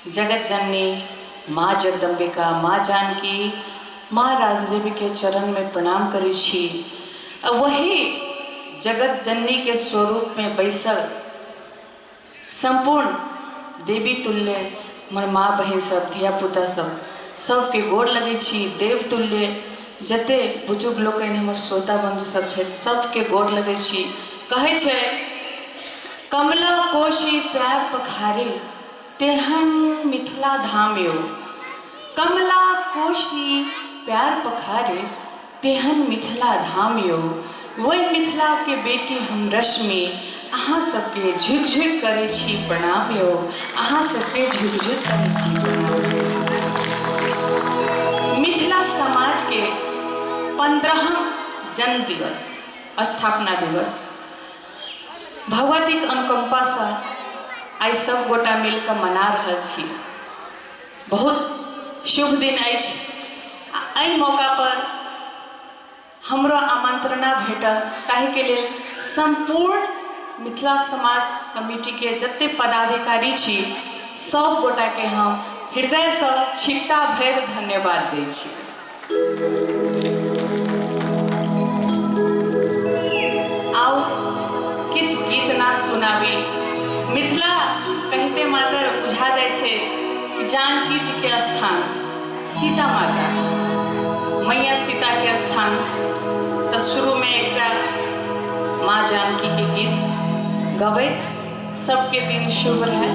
जगत जननी माँ जगदम्बिका, माँ जानकी, माँ राजदेवी के चरण में प्रणाम करै छी। आ वही जगत जननी के स्वरूप में बैसल सम्पूर्ण देवी तुल्य हमर माँ बहिन सब, धियापुता सब, सबके गोर लगै छी। देव तुल्य जते बुजुर्ग लोकनि हमर श्रोता बन्धु सब छथि, सबके गोर लगै छी। कहै छै कमला कोशी पैर पखारे तेहन मिथिला धाम यौ, कमला कोशी पैर पखारे तेहन मिथिला धाम यौ, ओहि मिथिलाके बेटी हम रश्मि अहाँ सबके झुकि झुकि करै छी प्रणाम यौ, अहाँ सबके झुकि झुकि करै छी प्रणाम। मिथिला समाजके 15हम जन्म दिवस, स्थापना दिवस, भगवतीक अनुकम्पासँ आइ सब गोटा मिलकऽ मना रहल छी। बहुत शुभ दिन अछि आ एहि मौकापर हमरो आमंत्रणा भेटल, ताहिके लेल सम्पूर्ण मिथिला समाज कमिटीके जते पदाधिकारी छी सब गोटाके हम हृदयसँ छिट्टा भरि धन्यवाद दै छी। आउ किछु गीत नाद सुनाबी। मिथिला कहिते मातर बुझा जाइ छै कि जानकी जीके स्थान, सीता माता, मैया सीताके स्थान। तऽ शुरूमे एकटा माँ जानकीके गीत गबैत सबके दिन शुभ रहै।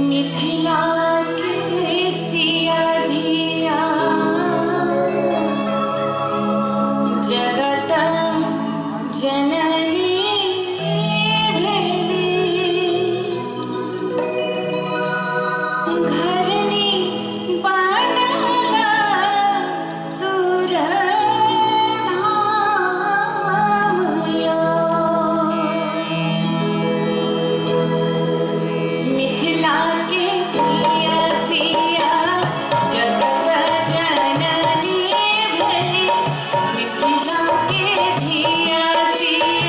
मिथिला के सिया धिया जगत जननी भेली, घरनी बनल सुरधाम यो। मिथिला के धिया सिया जगत जननी भेली, मिथिला के धिया सिया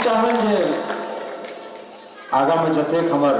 चाहबनि जे आगाँमे जतेक हमर